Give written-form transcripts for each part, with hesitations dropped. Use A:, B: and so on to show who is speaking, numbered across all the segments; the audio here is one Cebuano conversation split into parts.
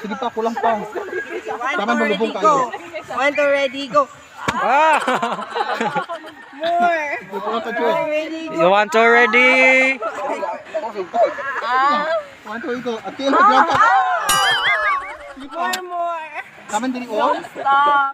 A: Sige pa, kulang pa.
B: One,
A: Tama,
B: two, ready,
A: malubong
B: go.
A: kayo.
B: One, two, ready, go.
C: Ah!
B: More.
A: Kulang ka, Joy.
B: Ready, go.
C: You want already?
A: One, two, go. Atil, kulang pa. Sige pa.
B: More, more.
A: Tama diri oh.
B: Stop.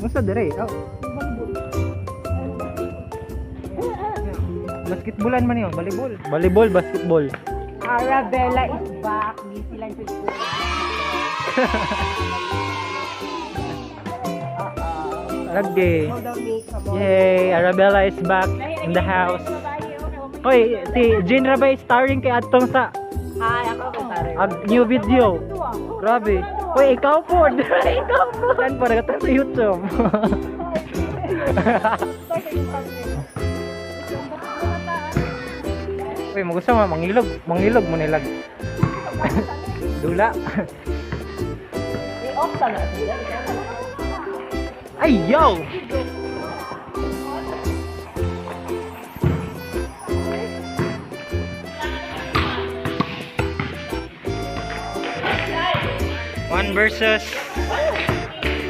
C: Musta dire? Oh. Basketballan man yun, volleyball. Volleyball, basketball.
B: Arabella is back. Busy lang sa school.
C: Lagi.
B: Hold on me, come on.
C: Yay, Arabella is back in the house. Hoy, si Jean Rabay starring kay atong sa
B: Hi, ako ko sorry.
C: ag new video. Grabe. Hoy, ikaw po. Ikaw po. Kan po nagatan sa YouTube. Uy, magusto mo mangilog, mangilog mo nilag. Dula. Ay, yo! One versus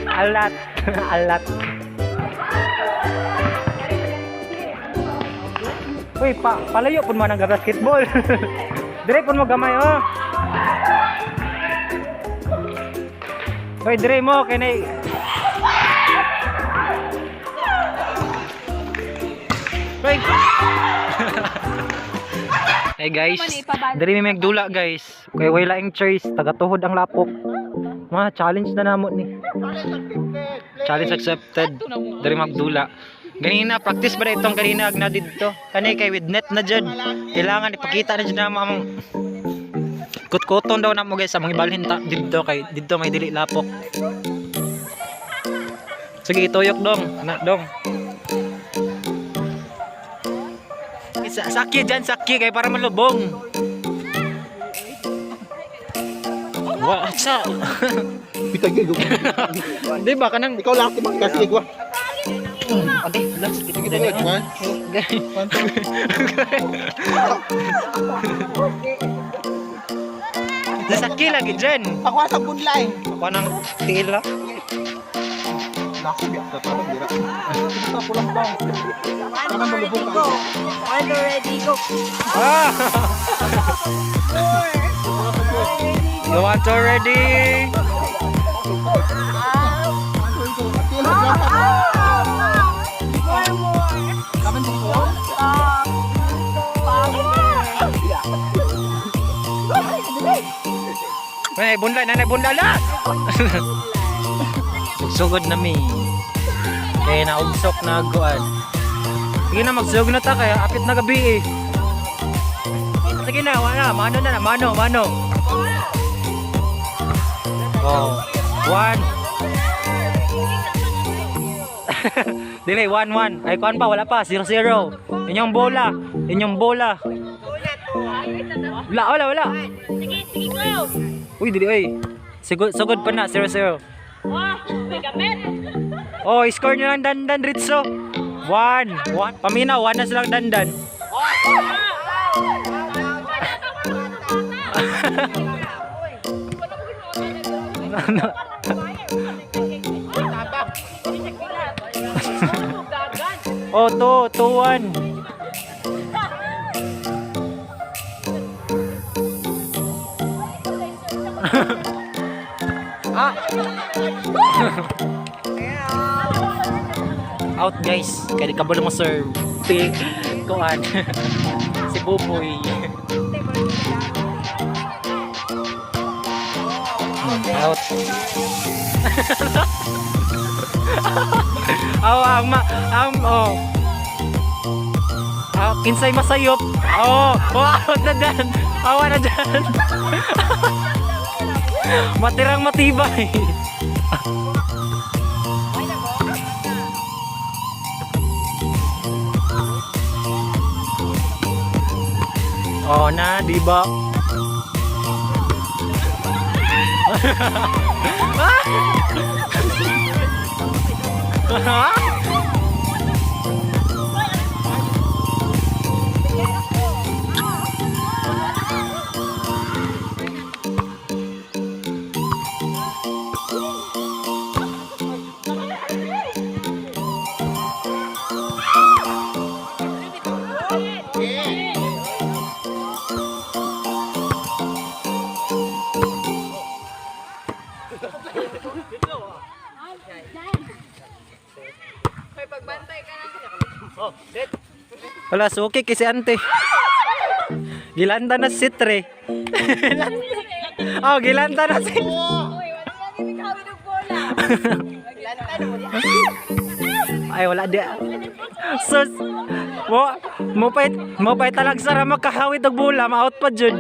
C: a lot. A lot. Uy, palayo pud mo ng basketball. Dire pud mo gamay oh. Uy, dire mo kay. Uy. Hey guys, diri mi magdula guys. Kay way laing choice, tagatuhod ang lapok. Mga challenge na namo ni. Challenge accepted. Diri magdula. Ganina practice ba na itong kanina ag na didto. Kani kay with net na jud. Kailangan ipakita na jud namo among kutkuton daw namo guys sa mga ibalhin ta didto kay didto may dili lapok. Sige, ituyok dong. Na dong. Sakya dyan, sakya kay para malubong. Wa sa.
A: Bitag gyud.
C: Di ba kanang
A: Ikaw lang ti kasi gwa.
C: Okay, last
A: Sige pa, one. One, two.
C: Sakya lagi dyan.
A: Ako sa budlay.
C: Ako nang tiil ah.
A: Laki biya sa parang dira. Sige pa, kulang pa.
B: One,
A: Tama,
B: two, ready,
A: malubong
B: go.
A: kayo.
B: One, two, ready, go.
C: Ah!
B: More. Ready,
C: You want already?
A: One, two, go. Atil, kulang pa.
B: More, more.
A: Tama diri oh.
B: Stop.
C: Nanay bunla, nanay bunla la. Magsugod na mi. Kaya naugsok na aguan. Sige na, magsugod na ta kaya apit na gabi eh. Sige na, wala, mano na, mano, mano. Oh, one. Dili, 1-1. Ay, kuan pa, wala pa. 0-0. Inyong bola. Inyong bola. Wala, wala, wala.
D: Sige, sige, go!
C: Uy, dili, oy. Sugod, sugod pa na, 0-0.
D: Wah, may gamit!
C: Oh, score nyo lang dandan, Ritso. 1, 1. Pamina, 1 na silang dandan. Oh, 2, 2, 1. Ah! Out guys, kaya di kabalo mo serve. Si Kuan. Si Buboy. Out. Oh, ang ma ang oh. Ah, kinsay masayop. Oh, oh, out na dyan. Awa na dyan. Matirang matibay. Oh na, di ba? Wala, suki kasi ante. Gilanda na si Tre. Oh, gilanda na si. Ay, wala di. Sus. Mo pay talag sara makahawid og bola, ma-out pa jud.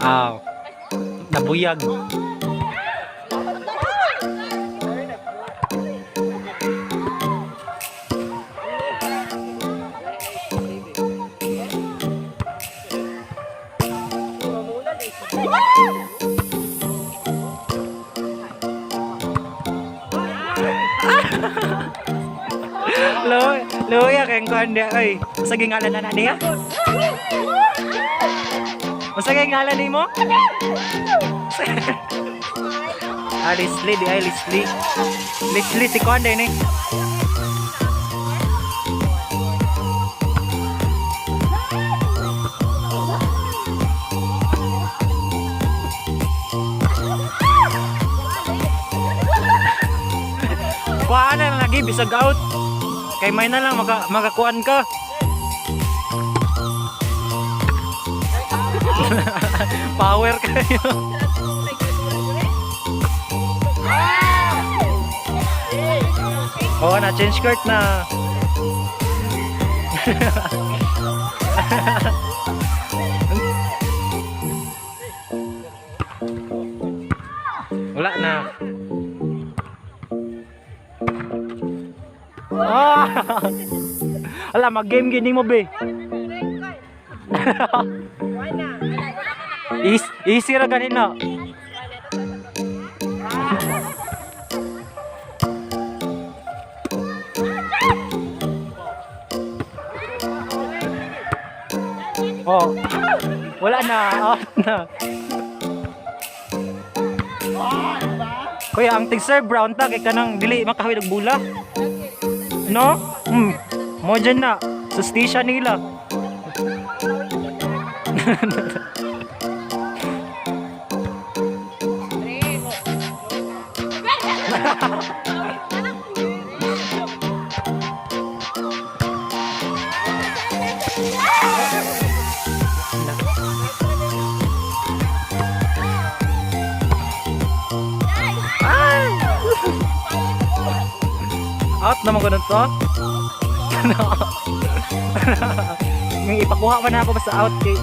C: Aw. Nabuyag. Lo, luya kay kuan dia oy. Unsa gyud ngalan na niya? Unsa gyud ngalan nimo? Ah, Leslie, di ay Leslie. Leslie si kuan ni. Kuan na lang lagi bisag out. Kay may na lang makakuan ka. Power kayo. Oo na, change court na. Wala na. Ah! Ala, mag-game gini mo, be. Easy ra ganina. Oh. Wala na, out na. Kuya, ang tig-serve brown ta kay kanang dili makahawid og bula. No? Mo dyan na. Sustisya nila. Out naman ko to. May ipakuha pa na ako basta out kay.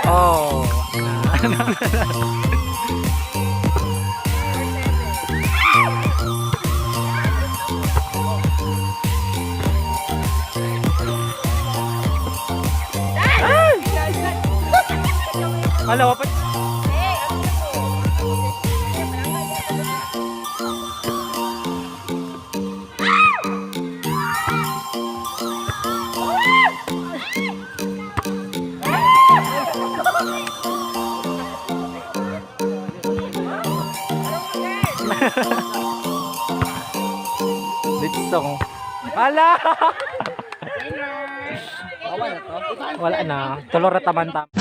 C: Oh. Ala, wapat. Dito. Ala! Wala na. Tulor na taman tama.